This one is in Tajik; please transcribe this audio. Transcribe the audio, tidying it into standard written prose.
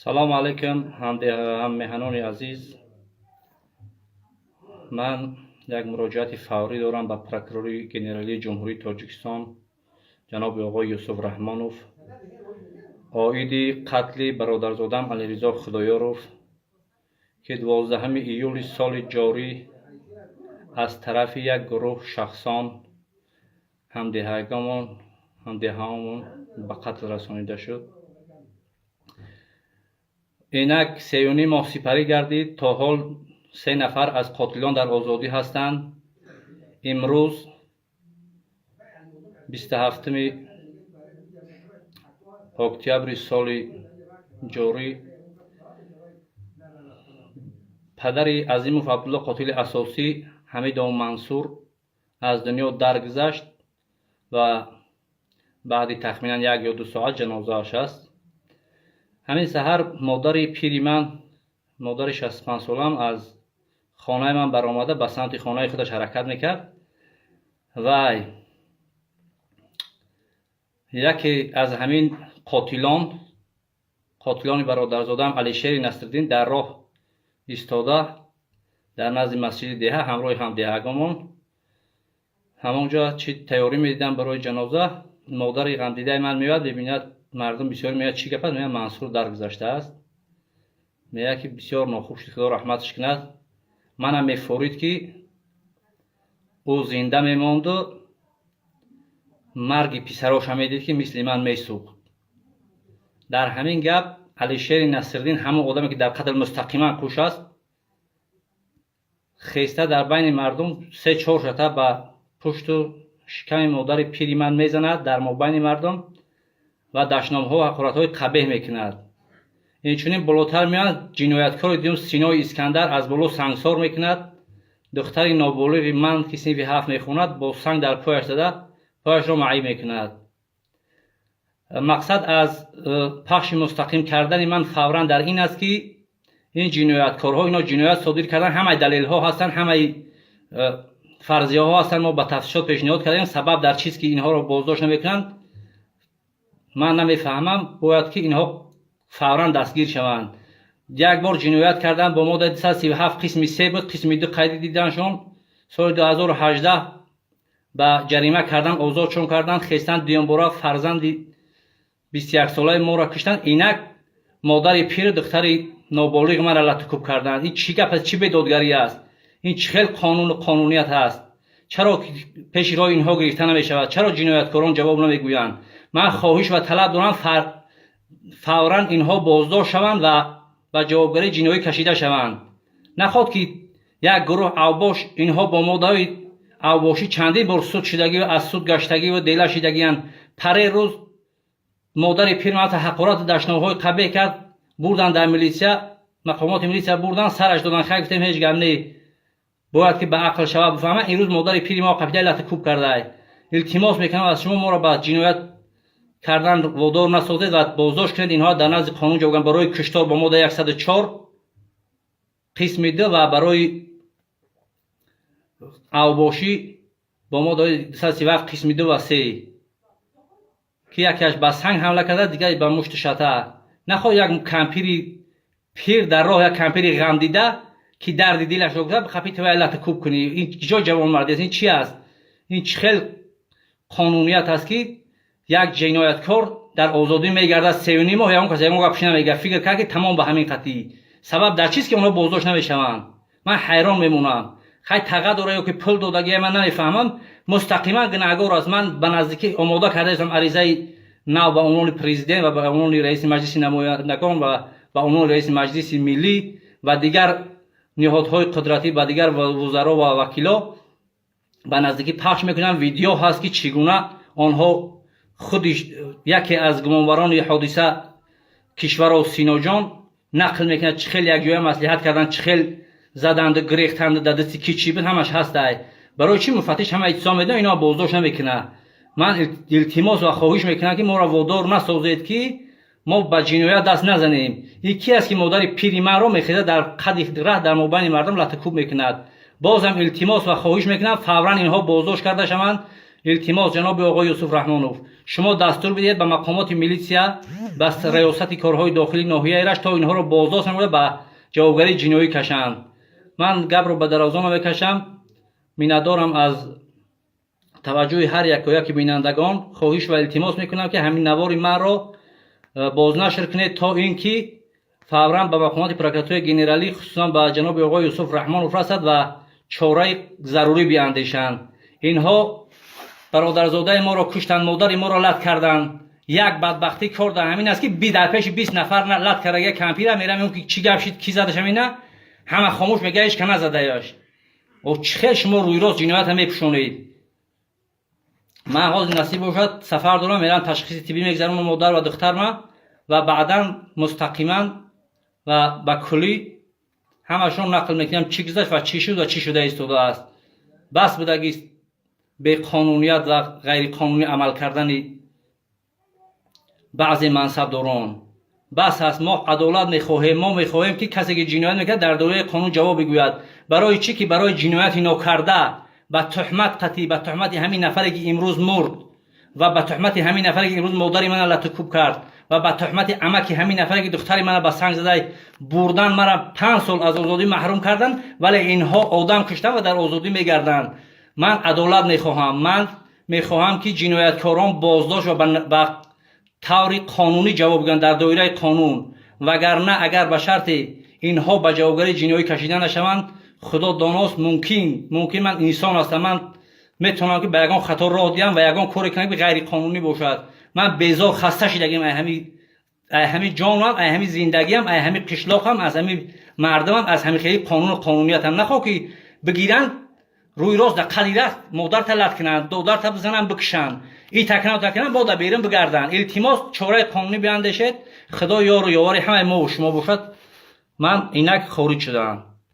Салому алайкум, ҳаммеҳанони азиз. Ман як муроҷиати фаврӣ дорам ба прокурори генералии Ҷумҳурии Тоҷикистон, ҷаноби оғои Юсуф Раҳмонов, оиди қатли бародарзодам Алиризо Худоёров, ки 12 июли соли ҷорӣ аз тарафи як гурӯҳ шахсон, ҳамдеҳаомон, ба қатл расонида шуд. Инак 3,5 моҳ сипарӣ гардид, то ҳол се нафар аз қотилон дар озодӣ ҳастанд. Имрӯз, 27 октябри соли ҷорӣ, падари Азимов Абдулло, қотили асосӣ, Ҳамидов Мансур аз дунё даргузашт ва баъди тахминан 1 ё 2 соат ҷанозааш аст. Ҳамин саҳар модари пири ман, модари 65-солаам, аз хонаи ман баромада, ба самти хонаи худаш ҳаракат мекард. Вай яке аз ҳамин қотилон, қотилони бародарзодаам, Алишери Насриддин, дар роҳ истода, дар назди масҷиди деҳа ҳамроҳи ҳамдеҳагомон ҳамонҷо чӣ тайёрӣ медиданд барои ҷаноза. Модари ғамдидаи ман меояд, мебинад, мардум бисёр меояд. Чӣ гап аст? Меояд, Мансур даргузаштааст. Меояд, ки бисёр нохуб шуд, Худо раҳматаш кунад. Манам мефорид, ки ӯ зинда мемонду марги писароша медид, ки мисли ман месӯхт. Дар ҳамин гап Алишери Насриддин, ҳамон одаме, ки дар қатл мустақиман куш аст, хеста, дар байни мардум се чор шата ба пушту шиками модари пири ман мезанад дар мобайни мардум ва дашномҳо, ҳақоратҳои қабеҳ мекунад. Инчунин болотар меояд ҷинояткори дуюм, Синои Искандар, аз боло сангсор мекунад. Духтари ноболиғи ман, ки синфи ҳафт мехонад, бо санг дар пояш зада, пояшро маъиб мекунад. Мақсад аз пахши мустақим кардани ман фавран дар ин аст, ки ин ҷинояткорҳо, ино ҷиноят содир кардан, ҳамаи далелҳо ҳастанд, ҳамаи фарзияҳо ҳастанд, мо ба тафтишот пешниҳод кардем. Сабаб дар чист, ки инҳоро боздошт намекунанд, ман намефаҳмам. Бояд ки инҳо фавран дастгир шаванд. Як бор ҷиноят карданд, бо моддаи 237 қисми се буд, қисми ду қайди диданшон, соли 2018 ба ҷарима кардан озодшон карданд. Хестанд, дуюмбора фарзанди 21-солаи моро киштанд. Инак модари пиру духтари ноболиғ маро латукӯб карданд. Ин чӣ гап аст? Чӣ бедодгарӣ аст? Ин чӣ хел қонуну қонуният аст? Чаро пеши роҳи инҳо гирифта намешавад? Чаро ҷинояткорон ҷавоб намегӯянд? Ман хоҳиш ва талаб дорам, фавран инҳо боздошт шаванд ва ба ҷавобгарии ҷиноӣ кашида шаванд. Наход ки як гурӯҳ авбош, инҳо бо моддаҳои авбошӣ чандин бор суд шудагию аз суд гаштагию дела шидагиянд. Паре рӯз модари пир маро ҳақорату дашномҳои қабеҳ кард, бурданд дар милитсия, мақомоти милитсия бурданд, сараш доданд. Хай, гуфтем, ҳеҷ гап не, бояд ки ба ақл шавад, бифаҳмад. Имрӯз модари пири мо қапида, лату кӯб кардаай. Илтимос мекунам аз шумо, моро ба ҷиноят кардан водор насозед ва боздошт кунед инҳоро, дар назди қонун ҷавобган барои куштор бо моддаи 104 қисми ду ва барои авбошӣ бо моддаи 237 қисми ду ва се, ки якеаш ба санг ҳамла карда, дигаре ба мушту шата. Нахоҳ як кампири пир дар роҳ, як кампири ғамдида, ки дарди дилашро гуфта, қапи ту лату кӯб кунӣ. Ин ҷо ҷавонмардӣ аст? Ин чи аст? Ин чӣ хел қонуният аст, ки як ҷинояткор дар озодӣ мегардад 3,5 моҳ, ягон кас ягон гапш намегӯяд? Фикр кард, ки тамом ба ҳамин қатъӣ. Сабаб дар чист, ки онҳо боздошт намешаванд? Ман ҳайрон мемонам. Хай, таға дора ё ки пул додагия, ман намефаҳмам. Мустақиман гунаҳгор аст. Ман ба наздикӣ омода кардаистам аризаи нав ба унвони президент ва ба унвони раиси Маҷлиси намояндагон ва ба унвони раиси Маҷлиси Миллӣ ва дигар ниҳодҳои қудратӣ, ба дигар вузаро ва вакило. Ба наздикӣ пахш мекунам. Видео ҳаст, ки чӣ гуна онҳо, худи яке аз гумонбарони ҳодиса, Кишваро Синоҷон, нақл мекунад, чӣ хел якҷоя маслиҳат карданд, чӣ хел заданду гирехтанду дар дасти ки чӣ буд, ҳамаш ҳастай. Барои чӣ муфаттиш ҳама иттисом медонад, ино боздошт намекунад? Ман илтимос ва хоҳиш мекунам, ки моро водор насозед, ки мо ба ҷиноят даст назанем. Ин ки аст, ки модари пири манро мехезад, дар қади раҳ, дар мобайни мардум латукӯб мекунад? Бозам илтимос ва хоҳиш мекунам, фавран инҳо боздошт карда шаванд. Илтимос, ҷаноби оғои Юсуф Раҳмонов, шумо дастур бидиҳед ба мақомоти милитсия, ба раёсати корҳои дохилии ноҳияи Рашт, то инҳоро боздошт намуда, ба ҷавобгарии ҷиноӣ кашанд. Ман гапро ба дарозо намекашам. Миннатдорам аз таваҷҷӯҳи ҳар якояки бинандагон. Хоҳиш ва илтимос мекунам, ки ҳамин навори манро бознашр кунед, то ин ки фавран ба мақомоти прокуратураи генералӣ, хусусан ба ҷаноби оғои Юсуф Раҳмонов расад ва чораи зарурӣ биандешанд. Инҳо бародарзодаи моро куштанд, модари моро лат карданд. Як бадбахтӣ кор дар ҳамин аст, ки дар пеши 20 нафар лат кардага кампира мерам, ки чӣ гап шид, ки задашам, ина ҳама хомӯш, мега ҳеч ка назадаяш. О, чӣ хел шумо рӯйрост ҷиноята мепӯшонед? Ман ҳозир, насиб бошад, сафар дорам, мерам, ташхиси тиббӣ мегзаронам модар ва духтарма ва баъдан мустақиман ва ба куллӣ ҳамашон нақл мекунам, чӣ гузашт ва чӣ шуд ва чӣ шуда истодааст. Бас будаги беқонуният ва ғайриқонунӣ амал кардани баъзе мансабдорон. Бас аст. Мо адолат мехоҳем. Мо мехоҳем, ки касе ки ҷиноят мекунад, дар доираи қонун ҷавоб бигӯяд. Барои чӣ ки барои ҷинояти нокарда ба туҳмат қатӣ, ба туҳмати ҳамин нафаре ки имрӯз мурд, ва ба туҳмати ҳамин нафаре ки имрӯз модари мана латукӯб кард, ва ба туҳмати амаки ҳамин нафаре ки духтари мана ба санг задай бурдан, мара 5 сол аз озодӣ маҳрум карданд, вале инҳо одам куштанд ва дар озодӣ мегарданд. Ман адолат мехоҳам. Ман мехоҳам, ки ҷинояткорон боздошт ва ба таври қонунӣ ҷавоб бигӯянд, дар доираи қонун. Вагарна агар ба шарти инҳо ба ҷавобгарии ҷиноӣ кашида нашаванд, худо доност, мумкин ман инсон ҳастам, ман метавонам, ки ба ягон хато роҳ диҳам ва ягон коре кунам, ки ғайриқонунӣ бошад. Ман безор, хаста шидагим ай ҳами ҷонам, ай ҳами зиндагиам, ай ҳами қишлоқам, аз ҳами мардумам, аз ҳами хели қонуну қонуниятам. Нахоҳ ки бигиранд, рӯи рост дар қади рахт модарта лат кунанд, додарта бизананд, бикушанд, и такнав такнанд, бо дар берун бигарданд. Илтимос, чораи қонунӣ биандешед. Худо ёру ёвари ҳамаи мову шумо бошад. Ман инак хориҷ шудаам.